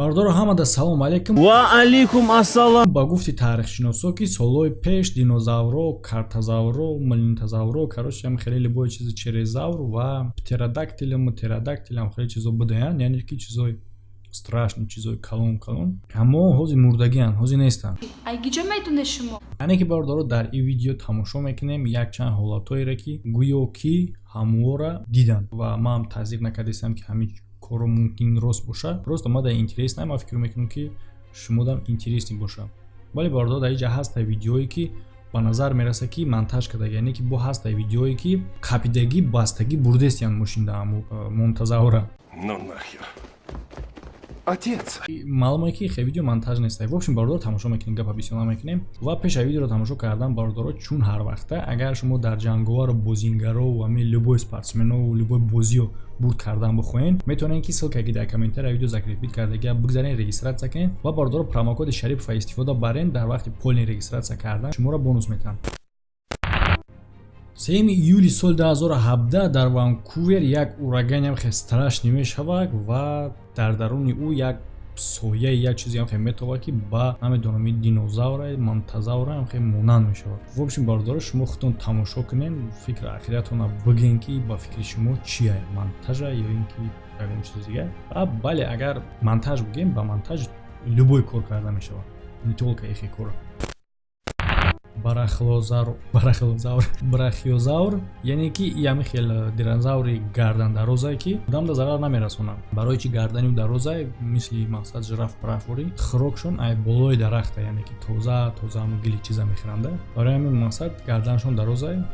Бародаро, ҳамада салом алейкум. Ва алейкум ассалом. Ба гуфти таърихшиносо, ки солҳои пеш динозавро, картазавро, млинтазавро, короче, ҳам хеле любой чизи черезавр ва птеродактилам, птеродактилам, хеле чизо будаянд, яъне ки чизои страшный, чизои калон калон, аммо ҳозир мурдагианд, ҳозир нестанд. Ай гиҷо медонед шумо? Яъне ки, бародаро, дар ин видео тамошо мекунем якчанд ҳолатҳоеро, ки гӯё ки ҳамвора диданд, ва ман тасдиқ накардастам, ки ҳамин корро мумкин рост бошад. Просто мада интересно, ман фикр мекунам, ки шумодам интересный бошад. Вале, бародаро, дар инҷа ҳаста видеое, ки ба назар мерасад, ки монтаж кардаги, яъне ки бо ҳаста видеое, ки қапидагӣ, бастагӣ бурдестиянд мошинда ҳаму монтазавра. Ну нахер. Отец. Маълуме, ки хе видео монтаж нест. В общем, бародаро, тамошо мекунем, гапа бисёр намекунем. Ва пеша видеоро тамошо кардан, бародаро, чун ҳар вақта, агар шумо дар ҷанговару бозингарову ҳамин любой спортсменову любой бозиё бурд кардан бихоҳед, метавонед, ки ссылка, ки дар комментария видео закрепить кардагия, бигзарен, регистрация кунед ва, бародаро, промокоди Шарипова истифода барен. Дар вақти полный регистрация кардан шуморо бонус метиҳанд. 3 июли соли 2017 дар Ванкувер як ураганам хеле страшный мешавад ва дар даруни ӯ як сояи як чизеам хеле метобад, ки ба, намедонам, ин динозавра, монтазавра хеле монанд мешавад. В общем, бародаро, шумо худтон тамошо кунед, фикри ақидаатонро бигӯен, ки ба фикри шумо чия: монтажа ё ин ки ягон чизи дигар. Бале, агар монтаж бигӯем, ба монтаж любой кор карда мешавад, не только ихе кора. Барахлозавр, барахлозавр, брахиозавр, яъне ки ями хел динозаври гардандарозае, ки одамда зарар намерасонад. Барои чи гардани ӯ дарозае? Мисли, мақсад, жираф прафорӣ хӯрокшон ай болои дарахта, яъне ки тоза тоза ҳамн гили чиза мехӯранда. Барои ҳамин мақсад гарданашон дарозае.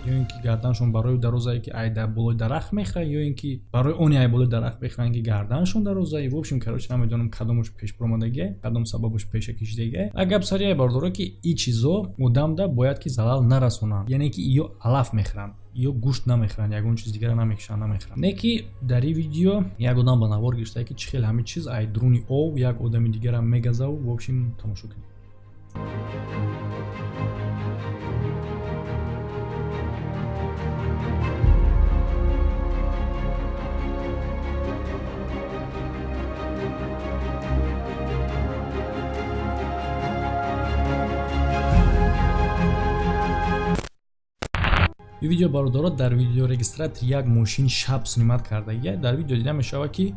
Ё ин ки гарданашон барои дарозае, ки ай болои дарахт мехӯрад, ё ин ки барои оне ай болои дарахт мехӯранд, ки гарданашон дарозае. В общем, короче, намедонам, кадомаш пеш баромадагие, кадом сабабаш пеша кишидагие. А гап сарие, бародаро, ки и чизо одамда бояд ки залал нарасонанд, яъне ки ё алаф мехӯранд, ё гӯшт намехӯранд, ягон чиз дигара намекушанд, намехӯранд. Не ки дар ин видео як одам ба навор гирифтае, ки чӣ хел ҳамин чиз ай дуруни ов як одами дигара мегазаву. В общем, тамошо кунед. Ин видео, бародаро, дар видеорегистратор як мошин шаб снимать кардагия. Дар видео дида мешавад, ки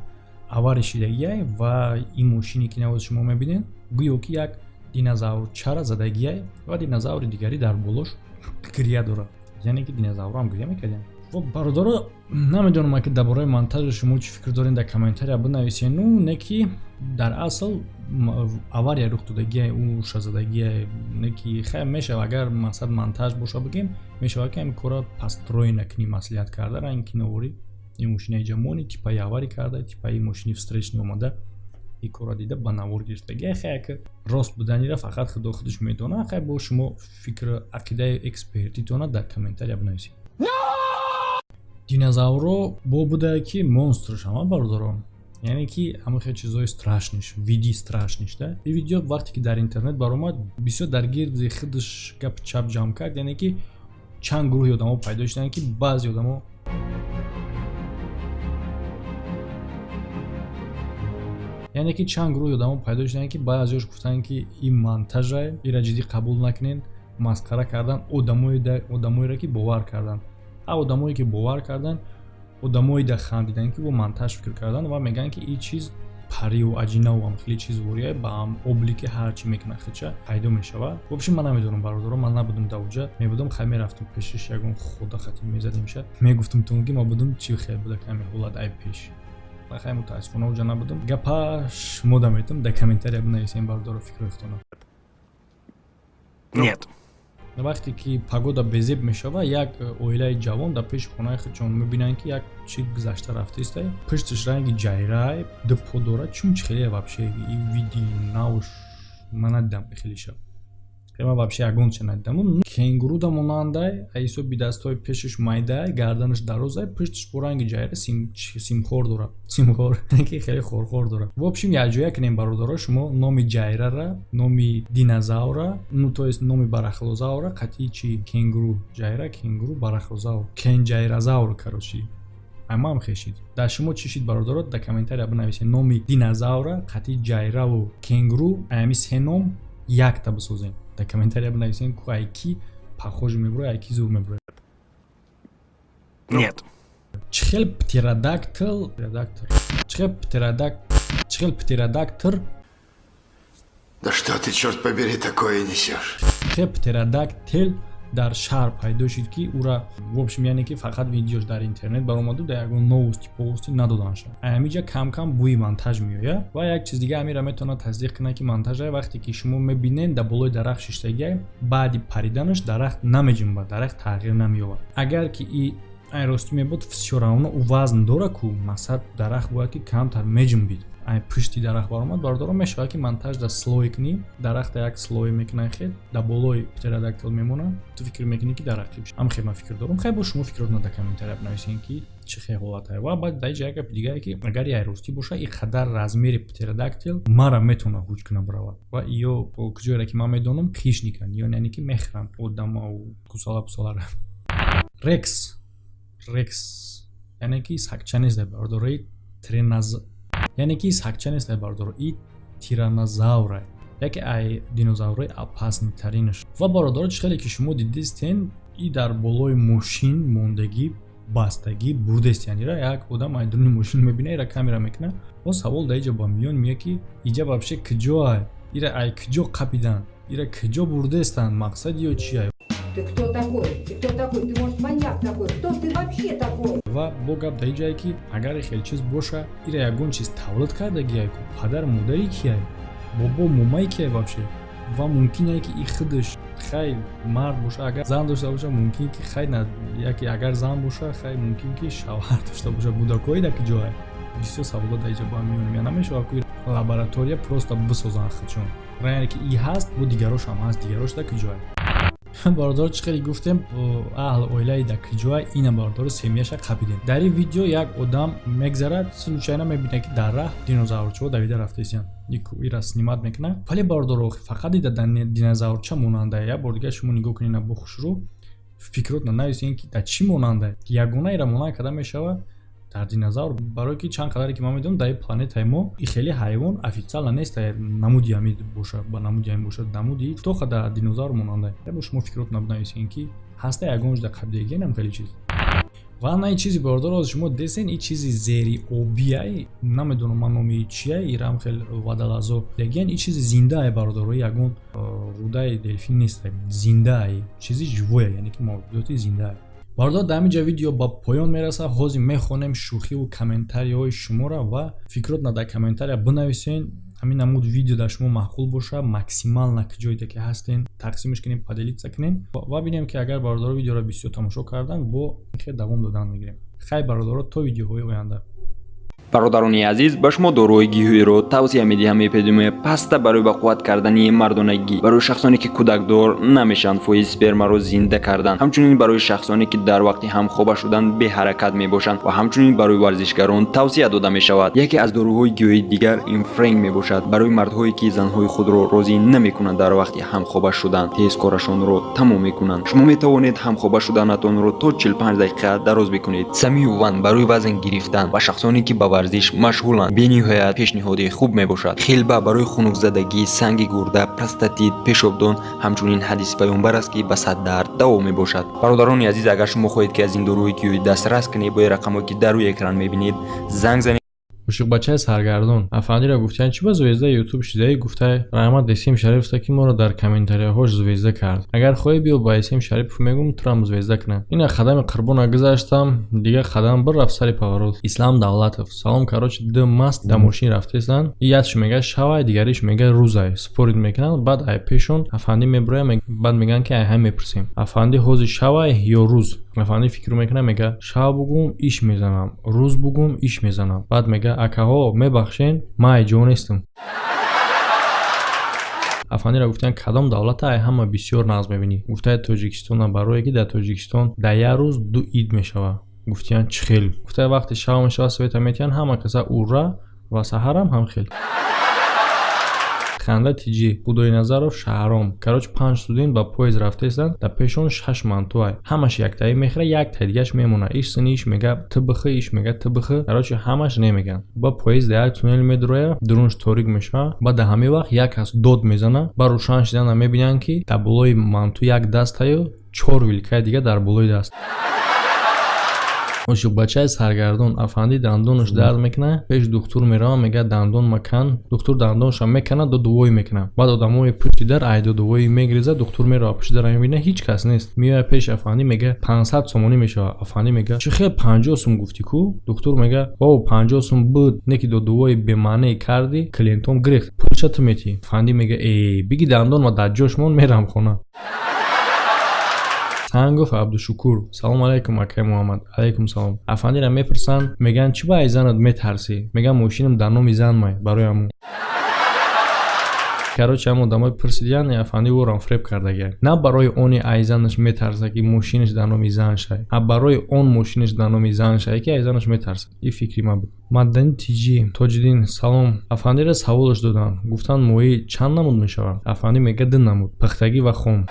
авария шидагия ва ин мошине, ки навоз шумо мебинед, гӯё ки як динозаврчара задагия ва динозаври дигари дар болош гиря дорад, яъне ки динозаврам гиря мекардем. Бародаро, намедонам, ки дар бораи монтажи шумо чӣ фикр доред, дар комментария бинависед. Ну не ки дар асл авария рух додагия, ӯ шазадагия, не ки хай мешава, агар мақсад монтаж боша, бигем, мешава, ки ҳамин кора построй накунӣ, маслиҳат карда ранги киноворӣ ин мошинаи ҷамони типаи авария карда, типаи мошини встречный омада, ин кора дида, ба навор гирифтагия. Хай, ки рост буданира фақат худо худаш медонад. Хай, бо шумо фикру ақидаи экспертитона дар комментария бинависед. Динозаврро бо будае, ки монстр шава, бародаро, яъне ки ҳама хел чизҳои страшный ш, види страшный ш. Да, ин видео вақте ки дар интернет баромад, бисёр дар гирди худаш гапи чап ҷамъ кард, яъне ки чанд гурӯҳи одамо пайдо шуданд, ки баъзе одамо, яъне ки чанд гурӯҳи одамо пайдо шуданд, ки баъзеош гуфтанд, ки ин монтажае, ира ҷиддӣ қабул накунед, масхара кардан одамоеро, ки бовар карданд. А одамое, ки бовар карданд, одамое да хандиданд, ки бо монтаж фикр карданд ва мегӯянд, ки ин чиз париву аҷинаву ам хеле чиз вория ба ам облики ҳарчи мекунад, хича пайдо мешавад. В общем, ман намедонам, бародаро, ман набудам дар уҷа, мебудам, хай, мерафтам пешиш, ягон хода хати мезадем, ша мегуфтам тон, ки ман будам, чи хел буда ками ҳолат ай пеш. Хай, мутаассифона, уҷа набудам. Гапа шумо да метам, дар комментария бинависем, бародаро, фикрҳои худтона. Нет. Вақте ки погода безеб мешава, як оилаи ҷавон дар пеши хонаи худшон мебинанд, ки як чи гузашта рафтаистай, пушташ ранги ҷайрай, ду по дорад. Чун чи хеле вообще и види навш ман надидам, хелеша ман вообще ягонча надидам. Кенгуруда монандай, ҳисоби дастҳои пешаш майдай, гарданаш дарозай, пушташ бо ранги ҷайра, симхор дорад, симхор ки хеле хорхор дорад. В общем, якҷоя кунем, бародаро, шумо номи ҷайрара, номи динозавра, ну то есть номи барахлозавра қатъи чи кенгуру, ҷайра, кенгуру, барахлозавр, кенҷайразавр, короче. Аймам хешид. Дар шумо чӣ шид, бародаро? Дар комментария бинависед номи динозавра қати ҷайраву кенгуру. Аями се ном якта бисозем. Дар комментария бинависед, ку ай ки похож мебурояд, ай ки зур мебурояд. Нет. Чӣ хел птеродактил, чӣ хел птеродак, чӣ хел птеродактор. Да что ты, черт побери, такое несешь? Хел птеродактил дар шаҳр пайдо шуд, ки ура, в общем, яъне ки фақат видеош дар интернет баромаду, дар ягон новости повости надоданша. Ҳамиҷа кам-кам бӯи монтаж меояд. Ва як чиз дига, ҳамира метавонад тасдиқ кунад, ки монтажа: вақте ки шумо мебинед, дар болои дарахт шиштагия, баъди париданаш дарахт намеҷунбад, дарахт тағйир намеёбад. Агар ки и ай ростӣ мебуд, всё равно ӯ вазн дора ку, мақсад, дарахт бояд ки камтар меҷунбид. Ай пушти дарахт баромад. Бародаро, мешавад, ки монтаж дар слой кунӣ, дарахта як слой мекунад, хел дар болои птеродактил мемонад, ту фикр мекунӣ, ки дарахт ам. Хел ман фикр дорам. Хай, бо шумо фикротона дар комментария бинависем, ки чӣ хел ҳолатае. Ва баъд дар ҷа як гапи дигае, ки агар яй ростӣ боша, и қадар размери птеродактил мара метавонад ҳуҷ кунад, биравад. Ва ё куҷоере ки ман медонам, хищниканд, ё яъне ки мехӯранд одамау кусала пусалара. Рекс, рекс, яъне ки сагча нест, бародарои, треназ, яъне ки сагча нест, бародаро, и тиранозавра, яке ай динозаврҳои опасный таринаш. Ва, бародаро, чӣ хеле ки шумо дидистен, и дар болои мошин мондагӣ, бастагӣ бурдест. Янира як одам ай дуруни мошин мебина, ира камера мекуна. Бо савол дар иҷа ба миён меяд, ки иҷа вообще куҷоа? Ира ай куҷо қапидан? Ира куҷо бурдестанд? Мақсад ё чия? Ты кто такой? Ты кто такой? Ты, может, маньяк такой? Кто ты вообще такой? Ва бо гап дар иҷае, ки агар хел чиз боша, ира ягон чиз тавлид кардагиай ку, падар модари кияй, бобо момаи кияй вообще? Ва мумкин ки и худаш, хай, мард боша, агар зан дошта боша, мумкин ки, хай, яке агар зан боша, хай, мумкин ки шавҳар дошта боша. Кӯдакҳои дар куҷоай? Бисёр саволот дар иҷа ба миён меяд. Намешавад ку лаборатория просто бисозанд худшон, яъне ки и ҳаст, бо дигарошам ҳаст, дигарош дар куҷоай? Бародаро, чӣ хеле гуфтем, аҳл оилаи дар куҷоа? Ина, бародаро, семья ша қапидем. Дар ин видео як одам мегзарад, случайно мебинад, ки дар раҳ динозаврчаҳо давида рафтаистиянд. Ира снимать мекунад. Вале, бародаро, фақат дида динозаврча монанда. Як бор дигар шумо нигоҳ кунед бо хушрӯ, фикротна нависен, ки дар чӣ монанда. Ягона ира монанд карда мешавад дар динозавр, барое ки чанд қадаре ки ман медонам, дар ин планетаи мо и хеле ҳайвон официально нест, намуди ҳами боша, ба намуди ҳами боша, намуди тоха дар динозавр монанда. Бо шумо фикротна бинависен, ки ҳаста ягон ҷуда қабдиягенам хеле чиз. Ва на ин чизи, бародаро, шумо десен, ин чизи зери обияй, намедонам ман номи чия, ирам хел водолазо яген. Ин чизи зиндаае, бародаро, ягон рудаи делфин нест, зиндаае, чизи живое, яъне ки мавҷудоти зиндаае. Бародар, дар ҳамин ҷа видео ба поён мерасад. Ҳозир мехонем шӯхиву комментарияҳои шуморо ва фикротна дар комментария бинависен. Ҳамин намуд видео дар шумо маъқул боша, максимально ҷойде ки ҳастен, тақсимш кунем, поделиться кунем ва бинем, ки агар бародаро видеоро бисёр тамошо карданд, бо хел давом додан мегирем. Хай, бародаро, то видеоҳои оянда. Бародарони азиз, ба шумо доруҳои гиёҳиро тавсия медиҳам. Эпидемия паста барои ба қувват кардани мардонагӣ, барои шахсоне, ки кӯдакдор намешаванд, фоизи спермаро зинда кардан, ҳамчунин барои шахсоне, ки дар вақти ҳамхоба шудан беҳаракат мебошанд, ва ҳамчунин барои варзишгарон тавсия дода мешавад. Яке аз доруҳои гиёҳии дигар ин френг мебошад, барои мардҳое, ки занҳои худро розӣ намекунанд, дар вақти ҳамхоба шудан тез корашонро тамом мекунанд. Шумо метавонед ҳамхоба шуданатонро то 45 дақиқа дароз бикунед. Самиюван барои вазн гирифтан ва шахсоне, ки ба варзиш машғуланд, бениҳоят пешниҳоди хуб мебошад. Хилба барои хунукзадагӣ, санги гурда, простатит, пешобдон. Ҳамчунин ҳадиси паёмбар аст, ки ба сад дард даво мебошад. Бародарони азиз, агар шумо хоҳед, ки аз ин доруҳои гиёҳӣ дастрас кунед, бо рақамҳое, ки дар рӯи экран мебинед, занг занед. Ошиқбачаи саргардон. Афандиро гуфтиянд, чӣ ба звезда и ютуб шидаӣ? Гуфта, раҳмат Эсим Шарифста, ки моро дар комментарияҳош звезда кард. Агар хоҳӣ, биё, ба Эсим Шарипов мегӯм, турам звезда кунад. Ина қадами қурбона гузаштам, дига қадам бир рафт сари поворот. Ислам Давлатов, салом. Короче, ду маст дар мошин рафтестанд. Якш мега шавай, дигариш мега рӯзай. Спорить мекунанд. Баъд ай пешон афандӣ мебирояд. Баъд мегӯянд, ки ай ҳам мепурсем: афандӣ, ҳозир шавай ё рӯз? Афандӣ фикр мекунад, мега: шав бугум, иш мезанам, рӯз бугум, иш мезанам. Баъд мега: акаҳо, мебахшен, ман айҷо нестам. Афандиро гуфтанд, кадом давлата ай ҳама бисёр нағз мебинӣ? Гуфтаи, Тоҷикистона, барое ки дар Тоҷикистон дар як рӯз ду ид мешавад. Гуфтиянд, чӣ хел? Гуфтаи, вақте шав мешавад, света метиҳанд, ҳама каса ура, ва саҳарам ҳам хел. Ханда тиҷӣ. Худойназаров Шаҳром. Короче, панҷ студент ба поезд рафтаистанд, дар пешон шаш мантуай. Ҳамаш яктаи мехӯра, якта дигаш мемона. Иш сини иш мега тбх, иш мега тбх. Короче, ҳамаш немеган. Ба поезд дар як туннел медуроя, дурунш торик мешава. Ба дар ҳамин вақт як кас дод мезана. Ба рӯшан шидана мебинанд, ки дар болои манту як дастаю чор вилкаи дига дар болои даст. Ошиқбачаи саргардон. Афандӣ дандонаш дард мекунад, пеши духтур меравад, мегӯяд: «Дандон макан». Духтур дандонашро меканад, додувоӣ мекунад. Баъд одамои пушти дар ай додувоӣ мегирезад. Духтур меравад пушти дар, мебинад, ҳеҷ кас нест. Меояд пеши афандӣ, мегӯяд: «500 сомонӣ мешавад». Афандӣ мегӯяд: «Чӣ хел, 50 сум гуфтӣ ку?» Духтур мегӯяд: «О, 50 сум буд, не ки додувои бемаъне кардӣ, клиентом гирехт, пулша ту метиҳӣ». Афандӣ мегӯяд: «Э, биги, дандон ма дар ҷош мон, мерам хона». Сангов Абдушукур. Салому алайкум, акай Муҳаммад. Алайкум салом. Афандиро мепурсанд, мегӯянд: «Чӣ ба ай занат метарсӣ?» Мегӯянд: «Мошинам дар номи зан май, барои ҳамун». Короче, ҳам одамои пурсидиян, афанди ӯрам фреб кардагия. На барои оне ай занаш метарса, ки мошинаш дар номи зан шай, а барои он мошинаш дар номи зан шай, ки ай занаш метарса. И фикри ман буд. Мадани Тиҷӣ Тоҷиддин. Салом. Афандиро саволаш доданд, гуфтанд: «Моҳӣ чанд намуд мешавад?» Афандӣ мегӯяд: «Ду намуд: пухтагӣ ва хом».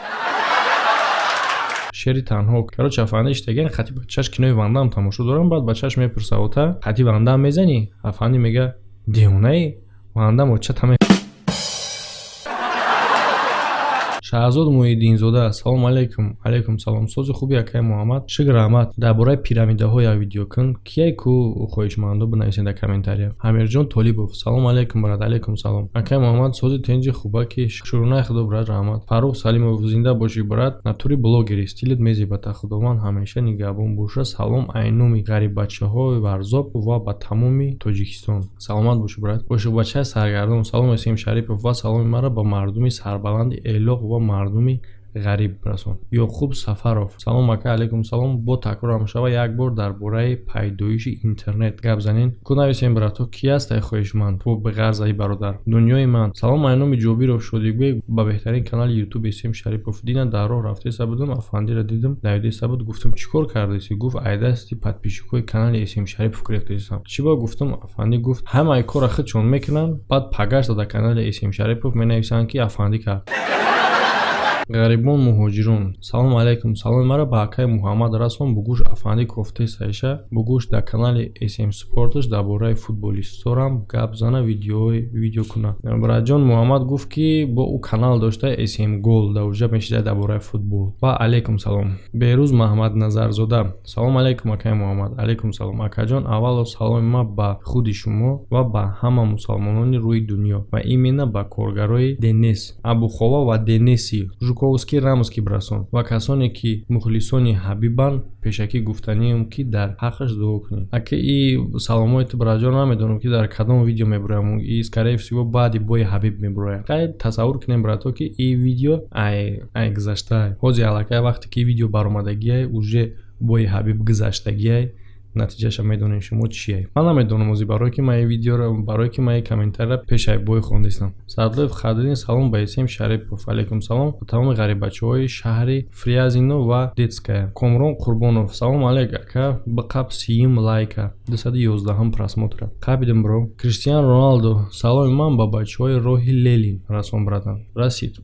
Шери танҳо. Короче, афанди иштагиан, хати бачаш кинои Вандам тамошо дорам. Баъд бачаш мепурса: «Ота, хати Вандам мезанӣ?» Афандӣ мега: «Девонаи, Вандам очатаме». Шаҳзод Муҳиддинзода. Салому алайкум. Алайкум салом. Сози хуби, акай Муҳаммад? Шукр, раҳмат. Дар бораи пирамидаҳо як видео кун. Кияй ку хоҳишмандо, бинависед дар комментария. Амирҷон Толибов. Салому алайкум, брат. Алайкум салом. Акай Муҳаммад, сози тенҷи хубаки? Шукрона худо, брат, раҳмат. Фаррух Салимов. Зинда бошӣ, брат, натури блогери, стилет мезебата, Худованд ҳамеша нигаҳбон боша. Салом айнуми ғариббачаҳои Варзоб ва ба тамоми Тоҷикистон. Саломат бошӣ, брат. Ошиқбачаи саргардон. Салом, Эсем Шарипов, ва саломи маро ба мардуми сарбаланди Элоқ ва мардуми ғариб расон. Ёқуб Сафаров. Салом, ака. Алайкум салом. Бо такрорам шава, як бор дар бораи пайдоиши интернет гап занен ку. Нависем, брато, ки аст ай хоҳишманд бо беғарзаи бародар дунёи ман. Салом айноми Ҷобиров Шодибек ба беҳтарин канали Ютуб Эсем Шарипов. Дина дар роҳ рафтеса будам, афандиро дидам, давидеса буд. Гуфтам: «Чӣ кор кардеси?» Гуфт: «Айдасти подписчикои канали Эсем Шарипов гирифтесам». «Чӣ ба?» гуфтам. Афандӣ гуфт: «Ҳамаи кора худшон мекунанд, баъд пагашта дар канали Эсем Шарипов менависанд, ки афандӣ кард». Ғарибон муҳоҷирон. Салому алайкум. Саломи маро ба акаи Муҳаммад расон. Бугӯш, афандӣ кофтаи сайша. Бугӯш, дар канали См Спорташ дар бораи футболистторам гап зана, видео куна. Братҷон, Муҳаммад гуфт, ки бо ӯ канал дошта, См Гол, дар уҷа мешида дар бораи футбол. Ва алайкум салом. Беҳрӯз Маҳмадназарзода. Салому алайкум, акаи Муҳаммад. Алайкум салом, акаҷон. Аввало саломи ман ба худи шумо ва ба ҳама мусалмонони рӯи дунё ва именно ба коргарои Денес Абухова ва Денеси Жуковский Рамский бирасон ва касоне, ки мухлисони Ҳабибанд. Пешакӣ гуфтанием, ки дар ҳаққаш дуо кунед. Ака, и саломои ту, браҷон, намедонам, ки дар кадом видео мебуроям. И скорее всего баъди бои Ҳабиб мебуроям. Хай, тасаввур кунем, брато, ки и видео ай гузаштаай. Ҳози аллакай вақте ки видео баромадагиай, уже бои Ҳабиб гузаштагиай. Натиҷаша медонем шумо чие. Ман намедонам ози, барое ки ман ин видеоро, барое ки ман ин комментарияро пешай бой хондистам. Садлоев Хадрин. Салом ба Исем Шарипов. Алайкум салом ба тамоми ғариббачаҳои шаҳри Фрязино ва Детская. Комрон Қурбонов. Салом алейк, ака. Биқаб сиюм лайка, 211-ҳам просмотра қабидим, бро. Криштиан Роналдо. Саломи ман ба бачаҳои роҳи Ленин расон, братан. Расид.